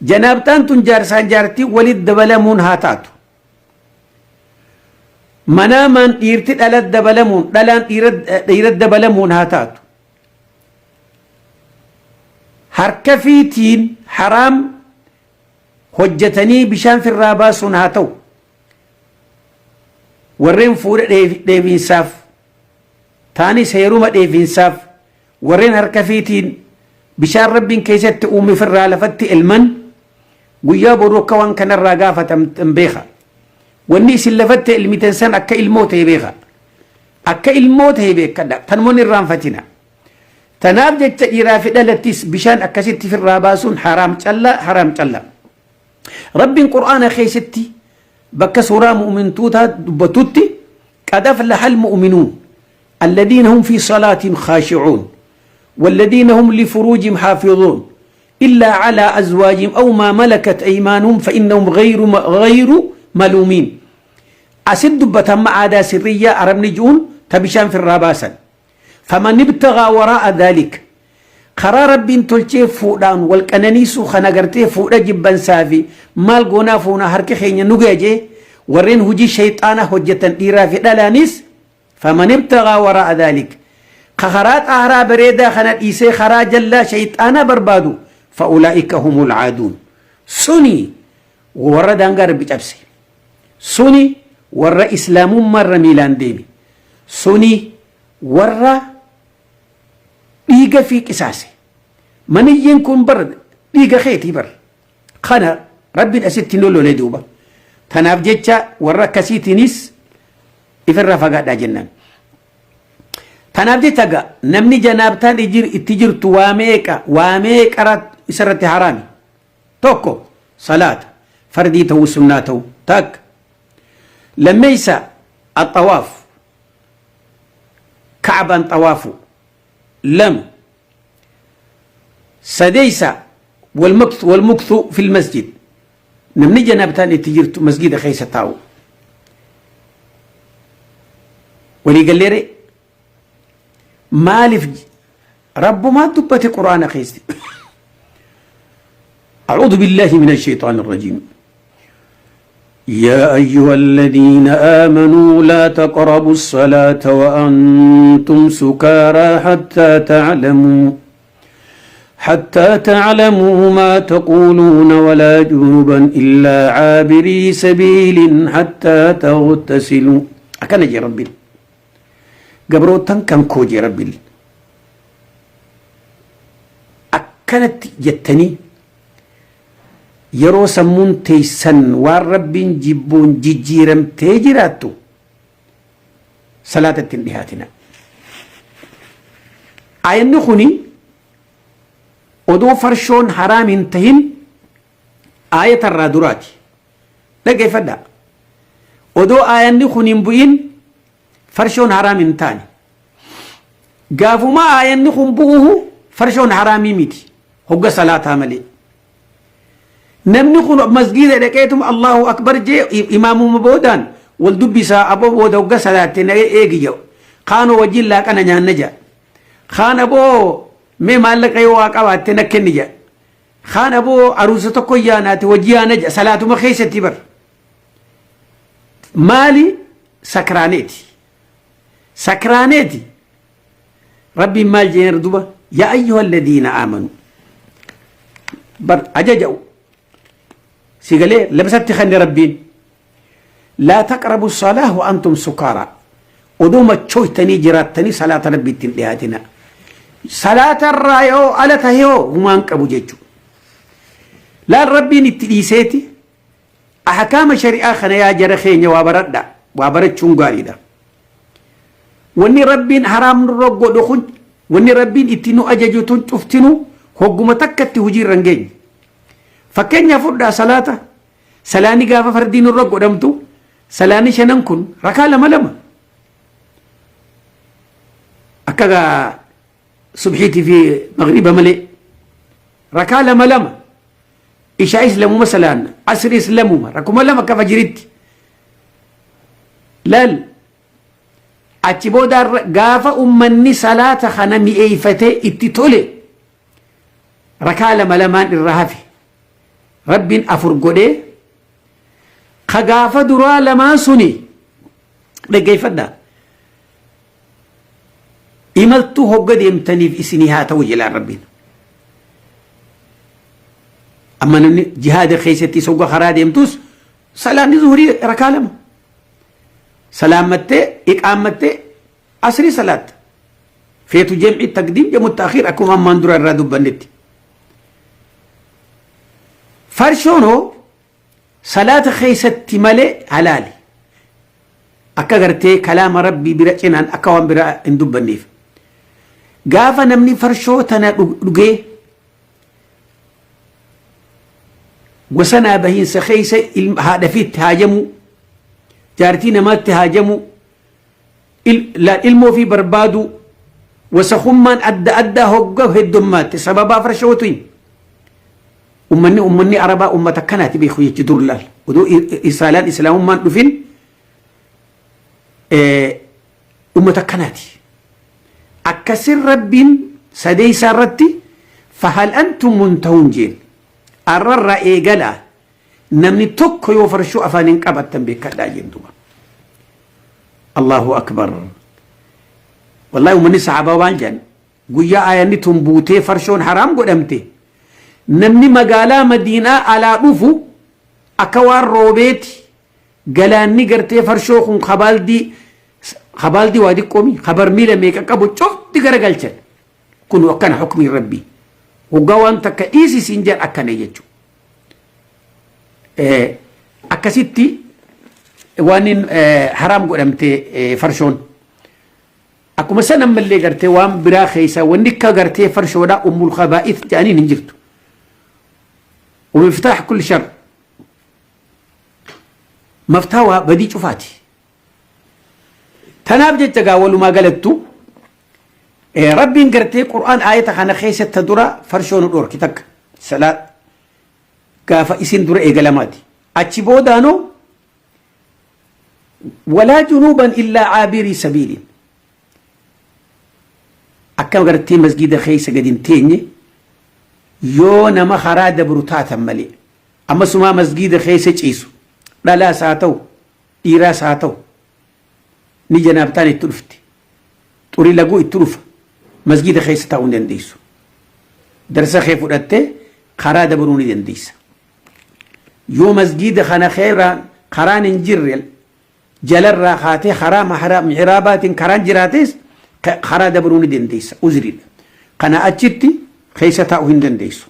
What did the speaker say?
Janaabtaan tun jaarsaan jaartii walit dabalamuun haa taatu. Manaamaan dhiirti dhala dabalamuun dhalaan dhiira dabalamuun haa taatu. Harka fiitiin haraam hojjetanii bishaan firraa baasuun haa ta'u. Warreen fuudha dheefinsaaf taanis heeruma dheefinsaaf warreen harka fiitiin bishaan Rabbiin keessatti uume firraa lafatti elman guyyaa boruu akka waan kanarraa gaafatamtan beeka. Wanni isin lafatti elmitan san akka ilmoo ta'e beeka. Akka ilmoo ta'e beekadha. Tanuman irraanfatina. Tanaaf jecha dhiiraa fi dhalattis bishaan akkasitti firraa baasuun haraam callaa haraam callaa. Rabbiin Qur'aana keessatti bakka suuraa mu'mintootaa dubbatutti qad aflaha al-mu'minuun alladhiina hum fi salaatiin khaashi'uun والذين هم لفروجهم حافظون إلا على أزواجهم أو ما ملكت أيمانهم فإنهم غير ملومين. أسد دبتهم عادة سرية أرم نجون تبشان في الراباسا فمن ابتغى وراء ذلك karaa Rabbiin tolchee fuudhaan wal qananiisuu kana gartee fuudha jibbansaa fi maal goonaa fuuna harki keenya nu gaya jee warreen hujii shayxaanaa hojjetan dhiiraa fi dhalaanis faman ibtagaa waraa'a dhaalik ka karaa xaaraa bareedaa kana dhiisee karaa jallaa shayxaanaa barbaadu fa'ulaa'ika humul caaduun suni warra daangaa Rabbi cabse suni warra islaamummaarra miilaan deeme suni warra dhiiga fi qisaase. Maniyyiin kun bar dhiiga keetii bar. Kana Rabbiin asitti nu lole duuba. Tanaaf jecha warra akkasiitiinis ifirraa fagaadhaa jennaan. Tanaaf jecha egaa namni janaabtaan itti jirtu waa meeqa waa meeqa isarratti haraami. Tokko salaata fardii ta'uu sunnaa ta'uu takka. Lammeessa axawaaf Ka'baan xawaafuu. Lama. Sadeessa walmuktu fil masjid. Namni janaabtaan itti jirtu masgida keessa taa'u. Walii galleere maaliif rabbumaa dubbate quraana keessatti. أعوذ بالله من الشيطان الرجيم. يا أيها الذين آمنوا لا تقربوا الصلاة وأنتم سكارى حتى تعلموا ما تقولون ولا جنبا إلا عابري سبيل حتى تغتسلوا. أكن جي ربي قبروتن كان كوجي ربي أكنت جتني Yeroo sammuun teessan waan Rabbiin jibbuun jijjiiramtee jiraattu salaatatti hin dhihaatina. Aayanni kuni odoo farshoon haraam hin tahin aayata irraa duraati. Dhaggeeffadhaa. Odoo aayanni kun hin bu'in farshoon haraam hin taane. Gaafuma aayanni kun bu'uhu farshoon haraamii miti. Hogga salaataa malee. Namni kun masgiida dhaqeetuma Allahu Akbar jee imaamuma boodaan wal dubbisaa aboo booda hogga salaatte na eegi jedhu. Kaanoo wajjin laaqana nyaanna jedha. Kaan aboo mee maallaqa yoo waa qabaatte na kenni jedha. Kaan aboo aruusa tokko yaanaati wajji yaana jedha salaatuma keessatti bar. Maali sakraaneeti. Sakraaneeti. Rabbiin maal jeen duba yaa ayyuha alladhiina aamanu bar ajaja'u si galee labsatti kanne Rabbiin laa taqrabu salaah wa antum sukaaraa odoo machooytanii jiraattanii salaata Rabbiitti hin dhiyaatina salaata irraa yoo ala tahe hoo humaan qabu jechuudha laal Rabbiin itti dhiiseeti Ahkaama shari'aa kana yaa jara keenya waa baradhaa. Waa barachuun gaariidha. Wanni Rabbiin haraam nurra godhu kun wanni Rabbiin itti nu ajaju tun cuftinu hogguma takkatti hojii irra hin geenye. Fakkeenyaaf fudhaa salaata. Salaanni gaafa fardii nurra godhamtu salaanni shanan kun rakaa lama lama. Akka gaa subhiitii fi magriba malee rakaa lama lama. Ishaa'is lamuma salaanna. Asriis lamuma. Rakuma lama akka fajiritti. Laal achi booda gaafa ummanni salaata kana mi'eeyfatee itti tole rakaa lama lamaan irra hafe. Rabbiin afur godhee ka gaafa duraa lamaan suni dhaggeeffadhaa. Imaltuu hogga deemtaniif isinii haa ta'u jedhaan Rabbiin. Amma namni jihaada keessatti hogga karaa deemtus salaanni zuhurii rakaa lama. Salaammattee iqaammattee asrii salaatta. Feetu jam'i taqdiim jamu ta'khiir akkuma ammaan dura irraa dubbannetti. Farshoon hoo salaata keessatti malee halaali. Akka gartee kalaama Rabbii bira cinaan akka waan biraa hin dubbanneef. Gaafa namni farshoo tana dhugee wasanaa bahiinsa keessa haadha fiitti haajamuu, jaartii namaatti haajamuu, ilmoo fi barbaaduu, wasakummaan adda addaa hogga heddummaatti sababaa farshootiin. Ummanni Arabaa ummata akkanaati beeku jechi dur laal. Odoo isaalaan islaamummaan dhufin ummata akkanaati. Akkasin Rabbiin sadeessaa irratti fahal antum muntahuun jeen. Arrarraa eegalaa namni tokko yoo farshoo afaan hin qabattan beekadhaa jeen duuba. Allahu akbar. Wallahi ummanni sahaabaa waan jedhan guyyaa aayanni tun buutee farshoon haraam godhamte namni magaalaa Madiinaa alaa dhufu akka waan roobeeti galaanni gartee farshoo kun kabaaldii waa diqqoomi kabarmiila meeqa qabu cufti garagalchan. Kun akkana hukmiin Rabbii. Hoggaa waan takka dhiisi siin jedhan akkana jechuudha. Akkasitti waan haraam godhamte farshoon. Akkuma san ammallee gartee waan biraa keessaa wanni akka gartee farshoodhaa ummul khabaa'ith jedhaniin hin jirtu. Wamiftaax kulli shar. Maftaa waa badii cufaati. Tanaaf jecha gaa walumaa galattu Rabbiin gartee Qur'aan aayata kana keessatti dura farshoo nu dhorki takka salaat gaafa isin dura eegalamaati. Achi boodaanoo walaa junuuban illaa caabirii sabiiliin akka gartee masgiida keessa gadi hin teenye yoo nama karaa dabru taatan malee ammasumaa masgiida keessa ciisu dhalaas haa ta'u dhiiraas haa ta'u ni janaabtaan itti dhufti xurii laguu itti dhufa masgiida keessa taa'uu hin dandeessu darsa kee fudhattee karaa dabaruu ni dandeessa. Yoo masgiida kana karaan hin jirre jalarraa kaatee karaa mihraabaatiin karaan jiraates karaa dabaruu ni dandeessa uzriidha. Kana achitti keessa taa'uu hin dandeessu.